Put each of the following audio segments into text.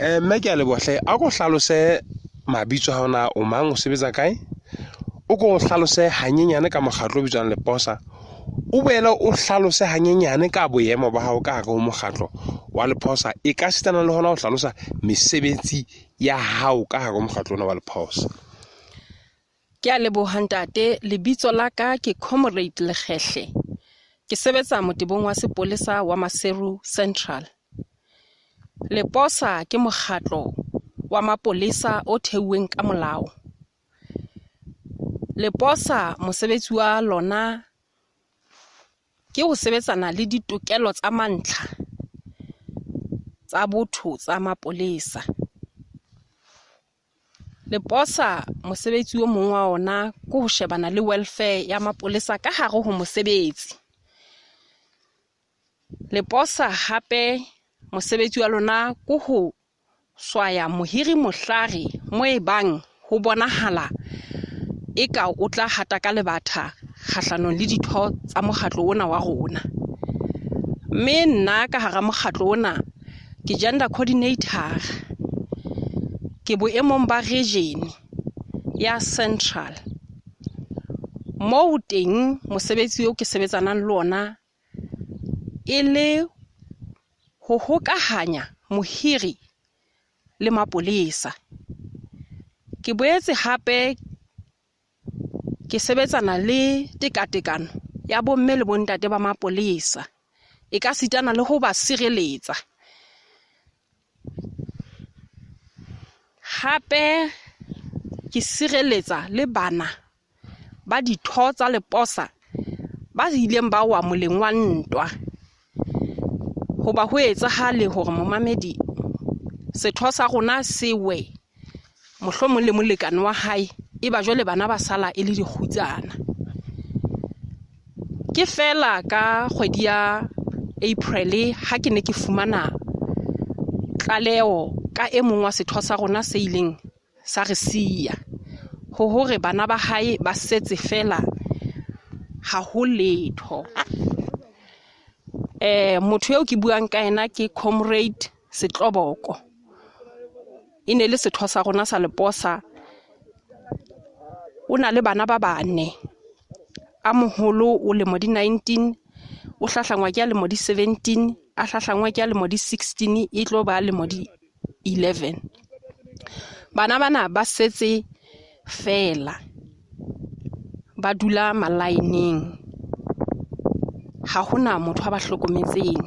Mme ke a leboha hle, a ko hlalose mabitso a hao na o mang, o sebetsa kae? O ko hlalose hanyenyane ka mokgatlo o bitswang Leposa, o boele o hlalose hanyenyane ka boemo ba hao ka hare ho mokgatlo wa Lephosa, e ka sitana le hona ho hlalosa mesebetsi ya hao ka hare ho mokgatlo ona wa Lephosa. Ke a leboha ntate, lebitso la ka ke Comrade Lekgehle. Ke sebetsa motebong wa sepolesa wa Maseru Central. Leposa ke mokgatlo wa mapolesa o theuweng ka molao. Leposa mosebetsi wa lona ke ho sebetsana le ditokelo tsa mantlha tsa botho tsa mapolesa. Leposa mosebetsi o mong wa ona ke ho shebana le welfare ya mapolesa ka hare ho mosebetsi. Leposa hape mosebetsi wa lona ke ho swaya mohiri mohlare mo e bang ho bonahala eka o tla hata ka lebatha kgahlanong le ditho tsa mokgatlo ona wa rona. Mme nna ka hara mokgatlo ona ke gender coordinator, ke boemong ba region ya Central. Moo teng mosebetsi oo ke sebetsanang le ona e le ho hokahanya mohiri le mapolesa. Ke boetse hape ke sebetsana le tekatekano ya bomme le bontate ba mapolesa, e ka sitana le ho ba sireletsa. Hape ke sireletsa le bana ba ditho tsa Leposa ba ileng ba wa moleng wa ntwa. Hoba ho etsahale hore momamedi setho sa rona se we mohlomong le molekane wa hae, e ba jwale bana ba sala e le dikgutsana. Ke feela ka kgwedi ya April ha ke ne ke fumana tlaleho ka e mong wa setho sa rona se ileng sa re siya, ho hore bana ba hae ba setse feela ha ho letho. Motho eo ke buang ka yena ke Comrade Setloboko, e ne le setho sa rona sa Leposa. O na le bana ba bane, a moholo o lemo di 19, o hlahlangwa ke a lemo di 17, a hlahlangwa ke a lemo di 16, e tlo ba lemo di 11. Bana bana ba setse feela ba dula malaeneng, ha hona motho a ba hlokometseng.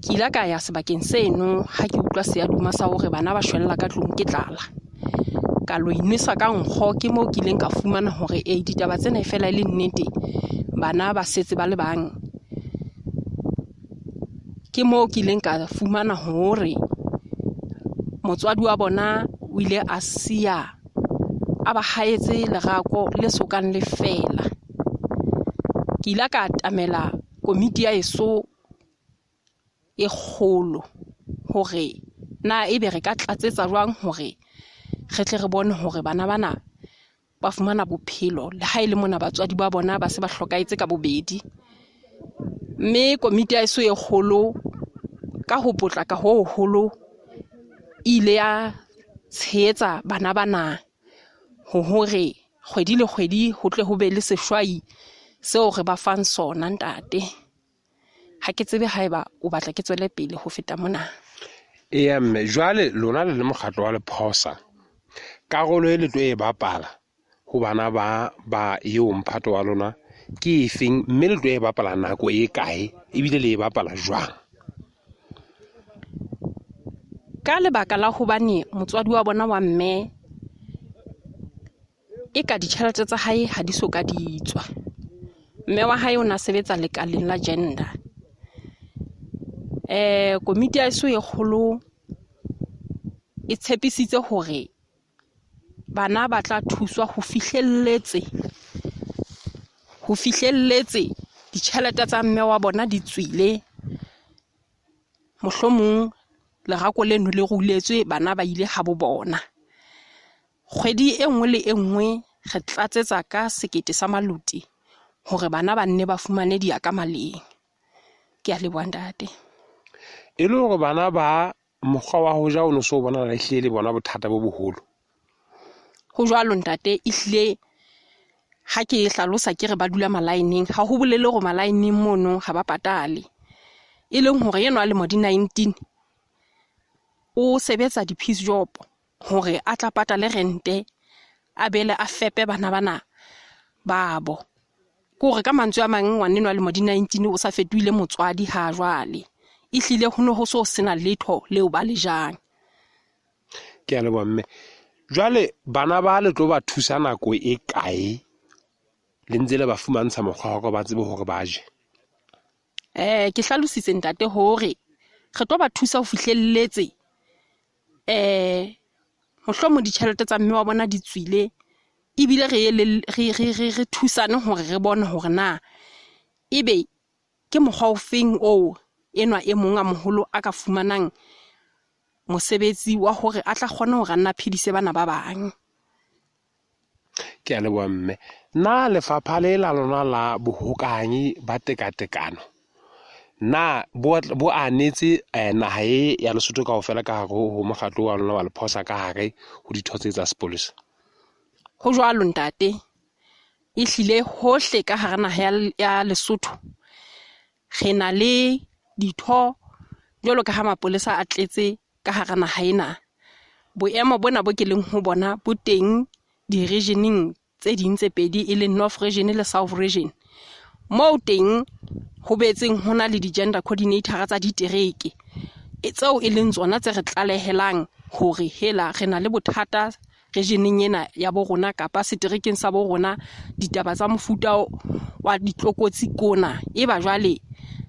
Ke ile ka ya sebakeng seno ha ke utlwa seaduma sa hore bana ba shwella ka tlung ke tlala. Ka lo inwesa ka nkgo, ke moo ke ileng ka fumana hore e ditaba tsena e fela e le nnete, bana ba setse ba le bang. Ke moo ke ileng ka fumana hore motswadi wa bona o ile a siya a ba haetse lerako le sokang le fela. Ke ile ka atamela komiti ya heso e kgolo hore na ebe re ka tlatsetsa jwang hore re tle re bone hore bana bana ba fumana bophelo le ha e le mona batswadi ba bona ba se ba hlokahetse ka bobedi. Mme komiti ya heso e kgolo ka ho potlaka ho hoholo e ile ya tshehetsa bana bana ho hore kgwedi le kgwedi ho tle ho be le seshwai seo re ba fang sona ntate. Ha ke tsebe haeba o batla ke tswele pele ho feta mona. Eya mme, jwale lona le le mokgatlo wa Lephosa, karolo e le tlo e bapala ho bana ba ba eo mphato wa lona ke efeng, mme le tlo e bapala nako e kae, ebile le e bapala jwang? Ka lebaka la hobane motswadi wa bona wa mme e ka ditjhelete tsa hae ha di so ka di tswa. Mme wa hae o na sebetsa lekaleng la gender. Komiti ya heso e kgolo e tshepisitse hore bana ba tla thuswa ho fihlelletse ditjhelete tsa mme wa bona di tswile. Mohlomong lerako leno le ruletswe, bana ba ile habo bona. Kgwedi e nngwe le e nngwe re tlatsetsa ka sekete sa maluti hore bana ba nne ba fumane di ya ka maleng. Ke a leboha ntate. E le hore bana ba Mokgwa wa ho ja o no so bonahala ehlile le bona bothata bo boholo. Ho jwalo ntate, ehlile ha ke hlalosa ke re ba dula malaeneng, ha ho bolele hore malaeneng mono ha ba patale. E leng hore enwa a lemo di 19 o sebetsa di-piece job hore a tla patale rente, a bele a fepe bana bana babo. Ke hore ka mantswe a mang ngwanenwa a lemo di 19 o sa fetohile motswadi ha jwale. Ehlile ho ne ho so sena letho leo ba le jang. Ke a leboha mme. Jwale bana ba le tlo ba thusa nako e kae le ntse le ba fumantsha mokgwa wa hore ba tsebe hore ba je? Ke hlalositse ntate hore re tlo ba thusa ho fihlelletse mohlomong ditjhelete tsa mme wa bona di tswile ebile re re thusane hore re bone hore na ebe ke mokgwa o feng oo enwa e mong a moholo a ka fumanang mosebetsi wa hore a tla kgone hore a nna phedise bana ba bang. Ke a leboha mme. Na lefapha le la lona la bohokahanyi ba tekatekano na bo anetse naha e ya Lesotho kaofela ka hare ho mokgatlo wa lona wa Lephosa ka hare ho ditho tse tsa sepolesa? Ho jwalo ntate, ehlile hohle ka hara naha ya Lesotho re na le ditho jwalo ka ha mapolesa a tletse ka hara naha ena. Boemo bona bo ke leng ho bona bo teng di-region-eng tse ding tse pedi, e leng North Region le South Region. Moo teng ho betseng ho na le di-gender coordinator tsa ditereke tseo e leng tsona tse re tlalehelang hore hela re na le bothata region-eng ena ya bo rona kapa seterekeng sa bo rona, ditaba tsa mofuta wa ditlokotsi kona. Eba jwale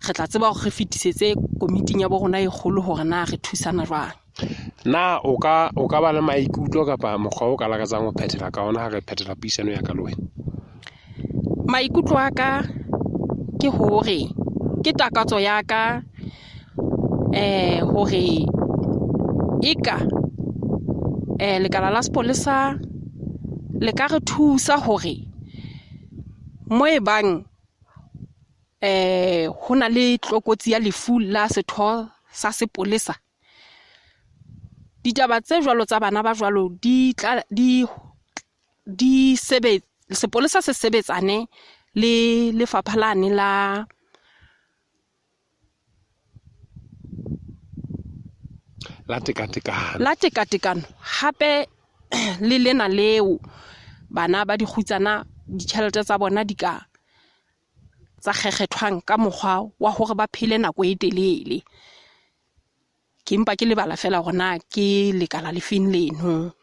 re tla tseba hore re fetisetse komiting ya bo rona e kgolo hore na re thusana jwang. Na o ka ba le maikutlo kapa mokgwa o ka lakatsang ho phethela ka ona ha re phethela puisano ya ka le wena? Maikutlo a ka ke hore ke takatso ya ka hore eka lekala la sepolesa le ka re thusa hore mo e bang ho na le tlokotsi ya lefu la setho sa sepolesa, ditaba tse jwalo tsa bana ba jwalo di tla di di sepolesa se sebetsane le lefapha lane la tekatekano, la tekatekano, hape le lena leo bana ba dikgutsana ditjhelete tsa bona di ka tsa kgekgethwang ka mokgwa wa hore ba phele nako e telele. Ke mpa ke lebala fela hore na ke lekala le feng leno,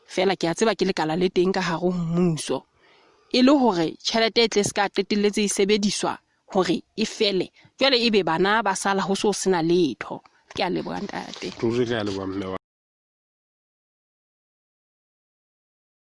fela ke a tseba ke lekala le teng ka hare ho mmuso. E le hore tjhelete e tle se ka qetelletse e sebediswa hore e fele, jwale ebe bana ba sala ho so sena letho. Ke a leboha ntate. Ruri re a leboha mme wa.